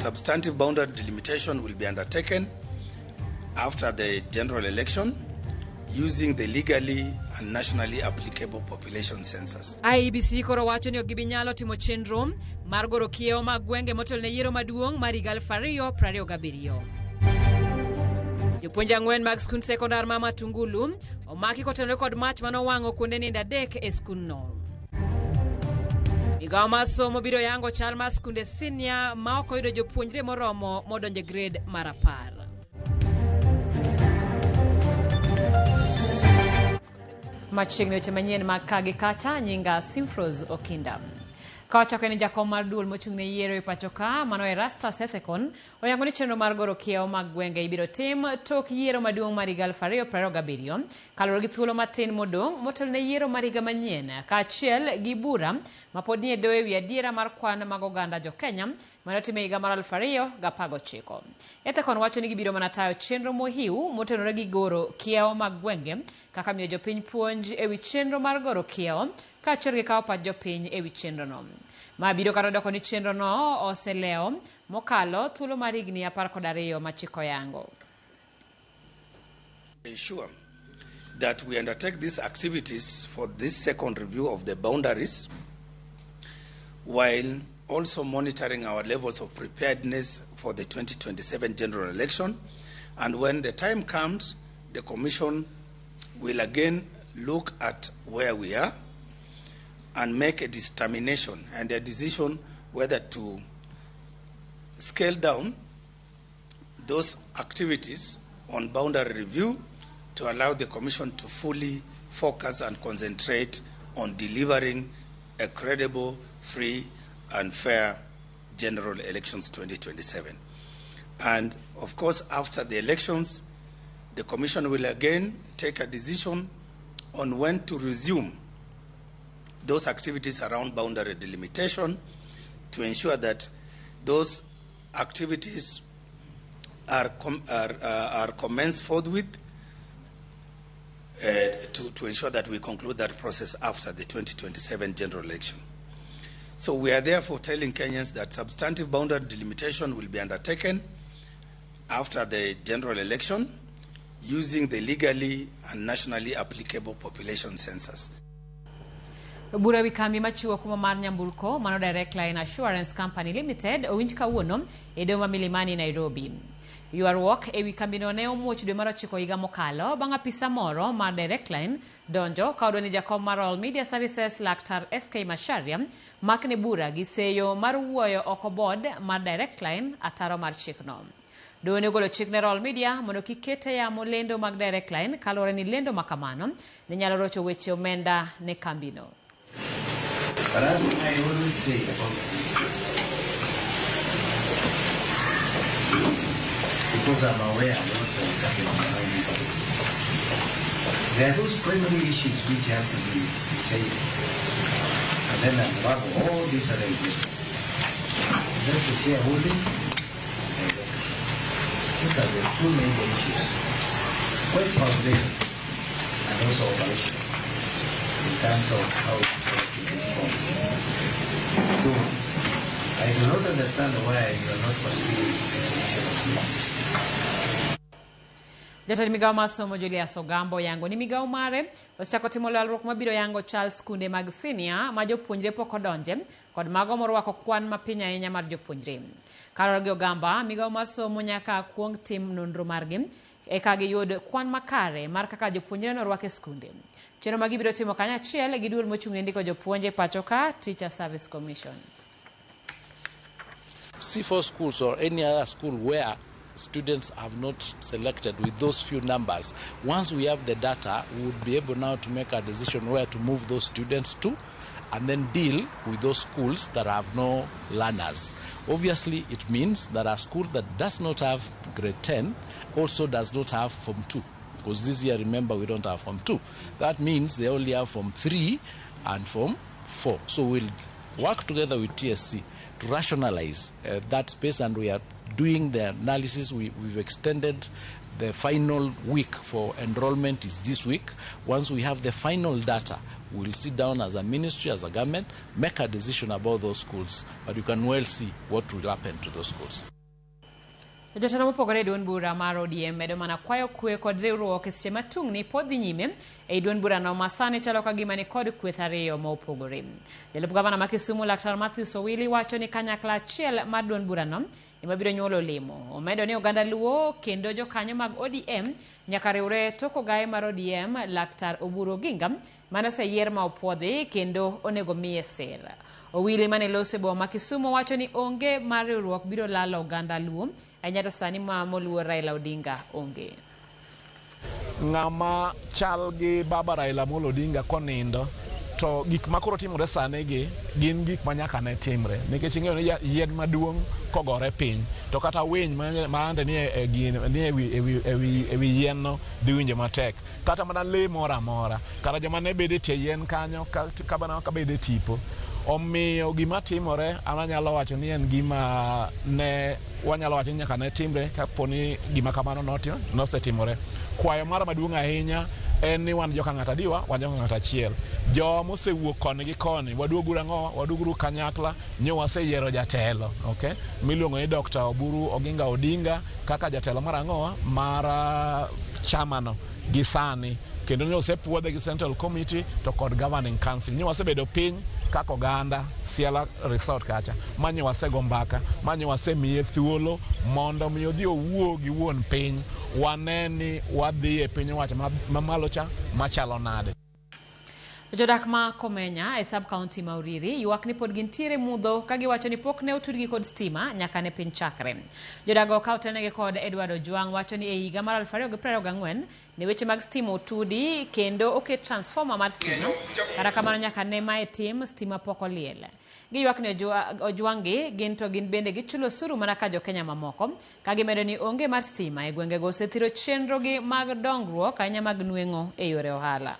Substantive boundary delimitation will be undertaken after the general election using the legally and nationally applicable population census. IEBC koro wacho ni ok gibi nyalo timo chenro mar goro kiewo mag gwenge motelo ne yiero maduong' mar higa 2027. Jopuonj ang'wen mag skund sekondar ma Matungulu omaki kotenore kod mach mane owang'o kuonde nindo adek e skundno. Migawo mar somo biro yango chal mar skunde sinia ma ok oyudo jopuonjre moromo modonjo e grade mar 10. Machiegni weche manyien mag ka gi kacha, nyinga Simfros Okinda. Ka wachako ni jakom mar duol mochung' ne yiero e pacho ka, mano Erastus Ethekon, oyango ni chenro mar goro kiewo mag gwenge ibiro tim tok yiero maduong' mar higa 2027 kaluwore gi thuolo matin modong' motelo ne yiero mar higa manyien kaachiel gi bura ma pod nie doho ewi adiera mar kwan mag oganda jo-Kenya mane otim e higa mar 2019. Ethekon wacho ni gibiro mana tayo chenro mohiu motenore gi goro kiewo mag gwenge kaka miyo jopiny puonj ewi chenro mar goro kiewo kaachiel gi kawo pach jopiny ewi chenrono. Ma biro kata doko ni chenrono oselewo mokalo thuolo mar higni 12 ma chik oyango. Ensure that we undertake these activities for this second review of the boundaries while also monitoring our levels of preparedness for the 2027 general election. And when the time comes, the Commission will again look at where we are and make a determination and a decision whether to scale down those activities on boundary review to allow the Commission to fully focus and concentrate on delivering a credible, free, and fair general elections 2027. And of course, after the elections, the Commission will again take a decision on when to resume those activities around boundary delimitation to ensure that those activities are commenced forthwith to ensure that we conclude that process after the 2027 general election. So we are therefore telling Kenyans that substantive boundary delimitation will be undertaken after the general election using the legally and nationally applicable population census. Bura wi kambi machiwo okumba mar nyamburko mano Direct Line Assurance Company Limited owinj kawuono e doho ma Milimani, Nairobi. Ywaruok e wi kambino ne omuoch dwe mar 9 higa mokalo bang' apisa moro mar Direct Line donjo ka odwa ni jakom mar Royal Media Services Laktar SK Macharia makne bura gi seyo mar wuoyo oko board mar Direct Line ataro mar chikno. Doho ne ogolo chik ne Royal Media mondo kik ket e yamo lendo mag Direct Line kaluwore ni lendo ma kamano ne nyalo rocho weche omenda ne kambino. But as I always say about business, because I'm aware of what is happening in this business, there are those primary issues which have to be decided, and then unravel all these other issues. That's the shareholding and ownership. These are the two major issues, quite foundational and also operational in terms of how to respond. So I do not understand why you are not pursuing the solution of these disputes. Jatend migawo mar somo Julius Ogambo oyango ni migawo mare osechako timo lalruok mabiro yango chal skunde mag sinia ma jopuonjre pok odonje kod mago morwako kwan mapiny ahinya mar jopuonjre. Kaluwore gi Ogamba, migawo mar somo nyaka kuong tim nonro margi eka giyud kwan makare mar kaka jopuonjre norwak e skunde. Chenro ma gibiro timo kanyachiel gi duol mochung' ne ndiko jopuonj e pacho ka, Teacher Service Commission. C4 schools or any other school where students have not selected with those few numbers, once we have the data, we would be able now to make a decision where to move those students to and then deal with those schools that have no learners. Obviously, it means that a school that does not have grade 10 also does not have Form 2, because this year, remember, we don't have Form 2. That means they only have Form 3 and Form 4. So we'll work together with TSC to rationalize that space, and we are doing the analysis. We've extended The final week for enrollment is this week. Once we have the final data, we'll sit down as a ministry, as a government, make a decision about those schools. But you can well see what will happen to those schools. Jotelo mopogore e duond bura mar ODM medo mana kwayo kwe kod riwruok e seche ma tungni pod dhi nyime ei duond burano ma sani chalo ka gima ni kod kweth ariyo ma opogore. Jalup gavana ma Kisumu Laktar Matthews Owili wacho ni kanyakla achiel mar duond burano ema biro nyuolo olemo. Omedo ni oganda Luo kendo jokanyo mag ODM nyaka riwre tok ogaye mar ODM Laktar Oburu Oginga mane oseyier ma opuodhi kendo onego miye sir. Owili mane loso e boma ma Kisumu wacho ni onge mar riwruok biro lalo oganda Luo ahinya to sani ma moluor Raila Odinga onge. Ng'ama chal gi baba Raila Amolo Odinga konindo to gik ma koro timore sani gi gin gik ma nyaka ne timre nikech ing'eyo ni yien maduong' kogore piny to kata winy ma ande nie ewi yien no dhi winjo matek kata mana lee moro amora kata joma ne bedo e tie yien kanyo ka bedo e tipo. Omiyo gima timore an anyalo wacho ni en gima ne wanyalo wacho ni nyaka ne timre kapo ni gima kamano nosetimore. Kwayo mara maduong' ahinya en ni wan joka ng'ato adiwa, wan joka ng'ato achiel. Jowa mosewuok koni gi koni, waduoguru ang'o? Waduoguru kanyakla, nyo waseyiero jatelo, okay? Miluongo ni Dr. Oburu Oginga Odinga kaka jatelo mar ang'o? Mar chamano gi sani. Kendo ne osepuodhe gi Central Committee to kod Governing Council. Nyo wasebedo piny kaka oganda Siala Resort kacha, manyo wasego mbaka, manyo wasemiye thuolo mondo mi odhi owuo gi wuon piny, wane ni wadhi e piny owacho mamalo cha machalo nade. Jodak ma Komenya e sub county ma Uriri ywak ni pod gintiere mudho ka giwacho ni pok ne otudgi kod stima nyaka ne piny chakre. Jodago ka otenegi kod Edward Ojwang wacho ni e higa mar 2024 ne weche mag stima otudi kendo oket transformer mar stima. Kata kamano nyaka ne mae tim stima pok oliel. Giywak ni Ojwang gi gin to gin bende gichulo osuru mana ka jokenya mamoko ka gimedo ni onge mar stima e gwengego osethiro chenrogi mag dongruok ahinya mag nweng'o e yore ohala.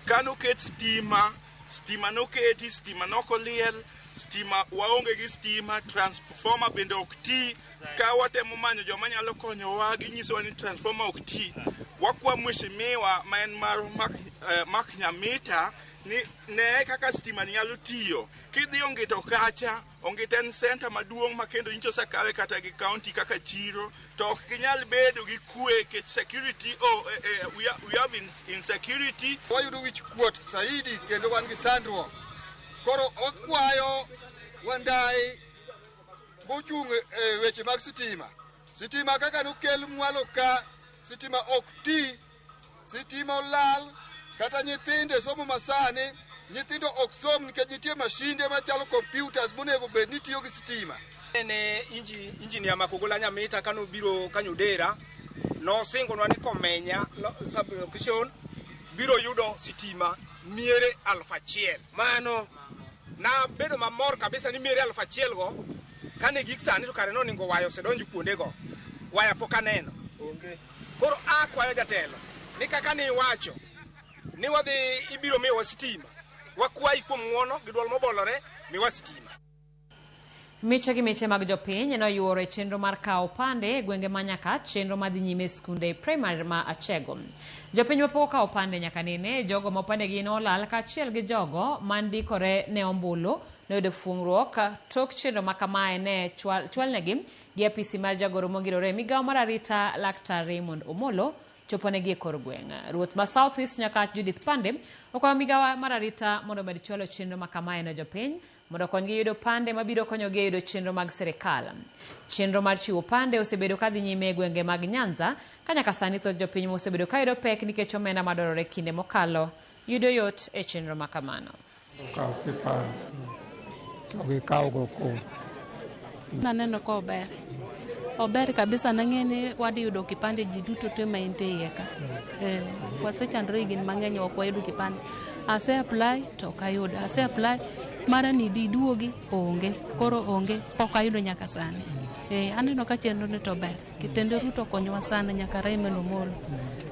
Kano ket stima, stima noketi, stima nokoliel, stima waonge gi stima, transformer bende ok ti. Ka watemo manyo joma nyalo konyowa, ginyisowa ni transformer ok ti. Wakwa mheshimiwa ma en mar Mark Nyamita ni ne kaka stima nyalo tiyo. Kidhi Ongito kacha, Ongito en center maduong' ma kendo nyicho osekawe kata gi county kaka chiro, to ok ginyal bedo gi kwe nikech security, we have insecurity. Wayudo wich kuot saidi kendo wan gi sandruok. Koro okwayo Wandai mochung' e weche mag sitima. Sitima kaka nokel mwalo ka, sitima ok ti, sitima olal, kata nyithindo e somo masani, nyithindo ok som nikech nitie mashinde machalo computers monego bed ni tiyo gi sitima. Ne engineer Makogola Nyamita kanobiro Kanyodera, nosingonwa ni Komenya sub-location biro yudo sitima miere 1000. Mano nabedo mamor kabisa ni miere 1000 go kane gik sani to kare noningo waya osedonjo kuondego. Waya pok aneno. Koro akwayo jatelo ni kaka ni iwacho ni wadhi ibiro miyowa sitima, wakwayi kuom ng'uono gi duol mobolore miwa sitima. Miche gi miche mag jopiny noyuoro e chenro mar kawo opande e gwenge ma Nyakach, chenro madhi nyime e skunde primary ma Achego. Jopiny mapok okawo opande nyaka nene, jogo ma opandegi nolal kaachiel gi jogo mandikore ne ombulu noyudo fuong'ruok tok chenro ma kamae ne chwalnegi gi apisi mar jagoro mongirore e migawo mar arita Laktar Raymond Omolo choponegi e kor gweng'. Ruoth ma South East Nyakach Judith Pande okwayo migawo mar arita mondo omed chwalo chenro ma kamae ne jopiny mondo okonygi yudo pande mabiro konyogi e yudo chenro mag sirikal. Chenro mar chiwo pande osebedo kadhi nyime e gwenge mag Nyanza ka nyaka sani thoth jopiny mosebedo ka yudo pek nikech omenda madwarore kinde mokalo yudo yot e chenro ma kamano. Okaw kipande to gikaw go kodi. Naneno ka ober. Ober kabisa, nang'e ni wadhi yudo kipande ji duto te ma entie iye ka. Wasechandore higni mang'eny ok wayudo kipande. Ase apply to ok ayudo. Ase apply mara ni diduogi onge. Koro onge pok ayudo nyaka sani. Aneno ka chenro ni to ber. Kitende Ruto okonyowa sana nyaka Raymond Omolo.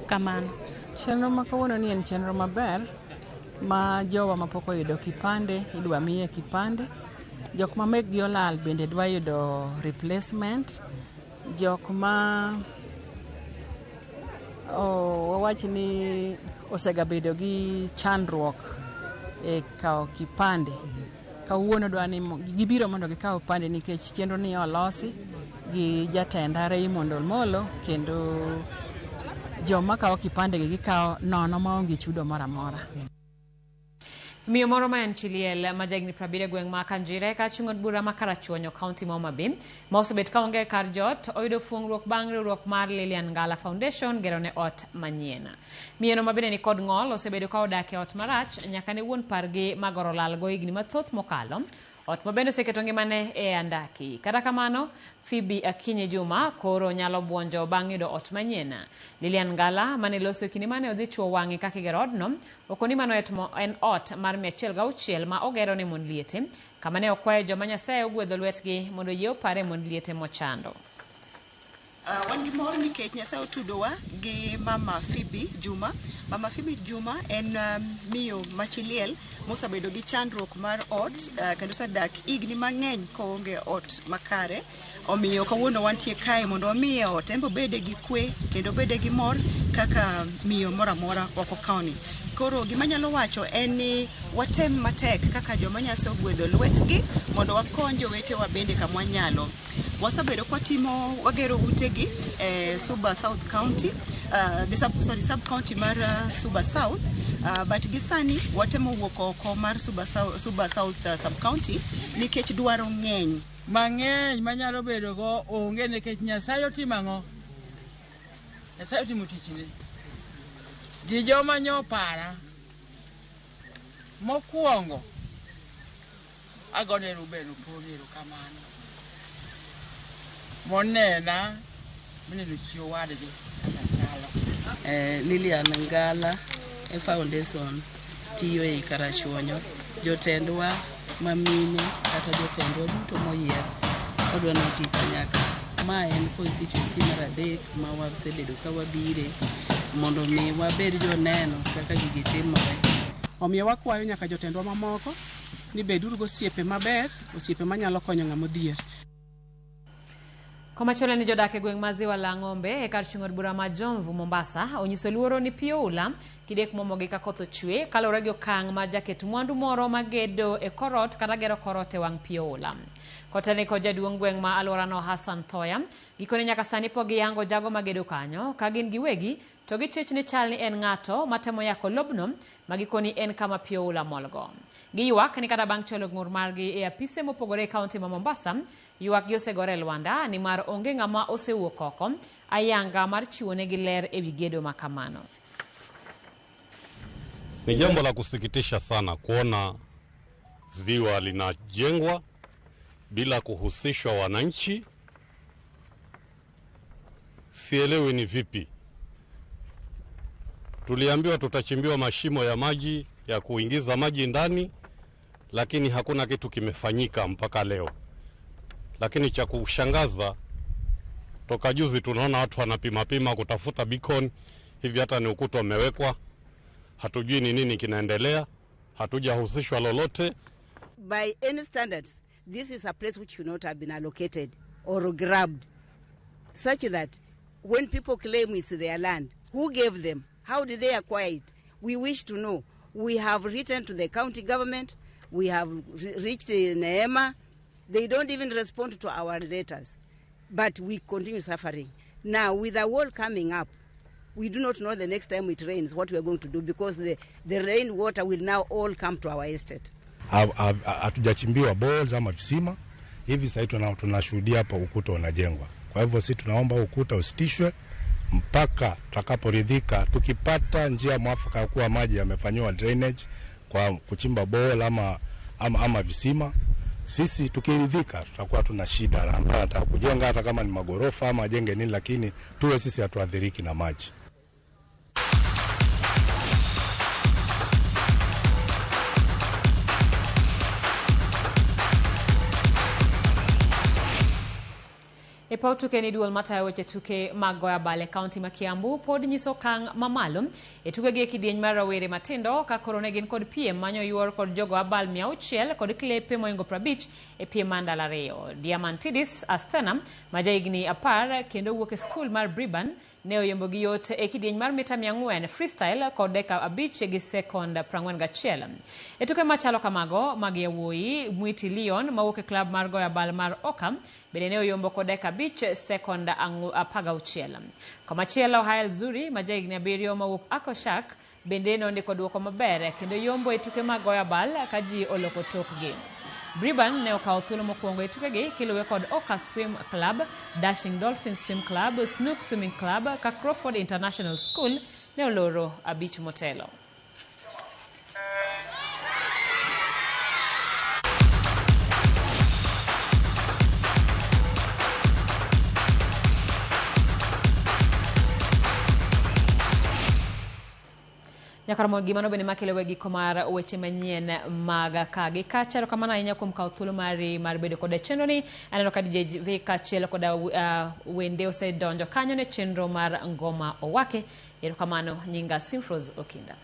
Kamano. Chenro ma kawuono ni en chenro maber Ma jowa mapok oyudo kipande idwa miye kipande. Jok ma mekgi olal bende dwa yudo replacement. Jok ma wawach ni osegabedo gi chandruok e kawo kipande. Kawuono dwa ni gibiro mondo gikaw kipande nikech chenro ni olosi gi jatenda Raymond Omolo kendo joma kawo kipande gi gikawo nono maonge chudo moro amora. Miyo moro ma en chi liel ma jahigni 70 e gweng' ma Kanjire kachung' od bura ma Karachuonyo kaunti ma Homa Bay ma osebet kaonge kar jot oyudo fuong'ruok bang' riwruok mar Lilian Ngala Foundation gerone ot manyien. Miyono ma bende nikod ng'ol osebedo ka odak e ot marach nyaka ne wuon pargi magoro lalgo higni mathoth mokalo. Ot ma bende oseketo ngimane e andaki. Kata kamano, Phoebe Akinyi Juma koro nyalo buonjo bang' yudo ot manyien. Lilian Ngala mane loso e kinde mane odhi chuo wang'e kaka igero odno, okoni mano en ot mar 106 ma ogero ne mond liete, kama ne okwayo joma Nyasaye ogwedho lwetgi mondo oyie opare mond liete mochando. Wan gi mor nikech Nyasaye otudowa gi Mama Phoebe Juma. Mama Phoebe Juma en miyo ma chi liel mosebedo gi chandruok mar ot kendo osedak higni mang'eny koonge ot makare. Omiyo kawuono wantie kae mondo wamiye ot, en be obede gi kwe kendo obede gi mor kaka miyo moro amora oko kaoni. Koro gima anyalo wacho en ni watem matek kaka joma Nyasaye ogwedho lwetgi mondo wakony jowetewa bende kama wanyalo. Wasebedo kwatimo wagero utegi e Suba South County, the sub, sorry, sub county mar Suba South, but gi sani watemo wuok oko mar Suba South sub county nikech dwaro ng'eny. Mang'eny manyalo bedo go onge nikech Nyasaye otimo ang'o? Nyasaye otimo tichne. Gi joma nyopara. Mokwongo, agone Ruben Opollo erokamano. Monena, mineno chi owadgi kaka chalo. Lilian Ngala e foundation tiyo ei Karachuonyo. Jotendwa mamine kata jotendwa duto moyier odwa ni oti kanyakla. Ma en constituency mar adek ma wasebedo ka wabire mondo mi wabed joneno kaka gigi timore. Omiyo wakwayo nyaka jotendwa mamoko ni beduru gosiepe maber, osiepe manyalo konyo ng'ama odhier. Komachielo ni jodak e gweng' ma Ziwa la Ng'ombe e kar chung' od bura ma Jomvu, Mombasa onyiso luoro ni pi oula kidek momogi ka koth ochwe kaluwore gi okang' mar jaket mwandu moro magedo e korot kata gero korot e wang' pi oula. Kotelne kod jaduong' gweng' ma alworano Hassan Thoya, gikone nyaka sani pok giyango jago magedo kanyo ka gin giwegi to gichich ni chal ni en ng'ato matemo yako lobno ma gikoni en kama pi oula molgo. Giywak ni kata bang' chwalo ng'ur margi e apise mopogore e kaunti ma Mombasa, ywak gi osegore e lwanda nimar onge ng'ama osewuok oko ayanga mar chiwonegi ler ewi gedo ma kamano. Ni jambo la kusikitisha sana kuona ziwa linajengwa bila kuhusishwa wananchi. Sielewi ni vipi. Tuliambiwa tutachimbiwa mashimo ya maji ya kuingiza maji ndani, lakini hakuna kitu kimefanyika mpaka leo. Lakini cha kushangaza, toka juzi tunaona watu wanapima pima kutafuta beacon hivi, hata ni ukuta umewekwa, hatujui ni nini kinaendelea, hatujahusishwa lolote. By any standards, this is a place which should not have been allocated or grabbed, such that when people claim it's their land, who gave them? How did they acquire it? We wish to know. We have written to the county government, we have reached NEMA. They don't even respond to our letters, but we continue suffering. Now, with the wall coming up, we do not know the next time it rains what we are going to do, because the rain water will now all come to our estate. Hatujachimbiwa boreholes ama visima hivi. Sasa tunashuhudia hapa ukuta unajengwa. Kwa hivyo sisi tunaomba ukuta usitishwe mpaka tutakaporidhika, tukipata njia mwafaka ya kuwa maji yamefanyiwa drainage kwa kuchimba borehole ama visima. Sisi tukiridhika, tutakuwa tuna shida na ambaye anataka kujenga hata kama ni magorofa ama ajenge nini, lakini tuwe sisi hatuathiriki na maji. E E paw tuke ni duol matayo weche tuke mag goyo abal e kaunti ma Kiambu pod nyiso okang' mamalo e tukegi e kidieny mar rawere matindo ka koro ne gin kod piem manyo yuor kod jogo abal 600 kod klepe mohingo 50 e piem mar ndalo ariyo. Diamantidis Asthena ma jahigni 10 kendo wuok e skul mar Briban ne oyombo gi yot e kidieny mar mita 400 freestyle kod dakika 5 gi sekond 41. E tuke machalo kamago mag yawuoyi, Mwiti Leon mawuok e klab mar goyo abal mar Oka bende ne oyombo kod dakika 5 sekond 16. Komachielo Hael Zuri ma jahigni 7 mawuok Akoshak bende nondiko duoko maber kendo yombo e tuke mag goyo abal ka ji oloko tokgi. Briban ne okawo thuolo mokwongo e tukegi kiluwe kod Oka Swim Club, Dashing Dolphins Swim Club, Snook Swimming Club ka Crawford International School ne oloro 5 motelo. Nyakoromo gimano bende makelo we giko mar weche manyien mag ka gi kacha. Erokamano ahinya kuom kawo thuolo mari mar bedo koda chenro ni. Aneno ka DJ V kaachiel koda wende osedonjo kanyo ne chenro mar Ngoma Owake. Erokamano, nyinga Simfrose Okinda.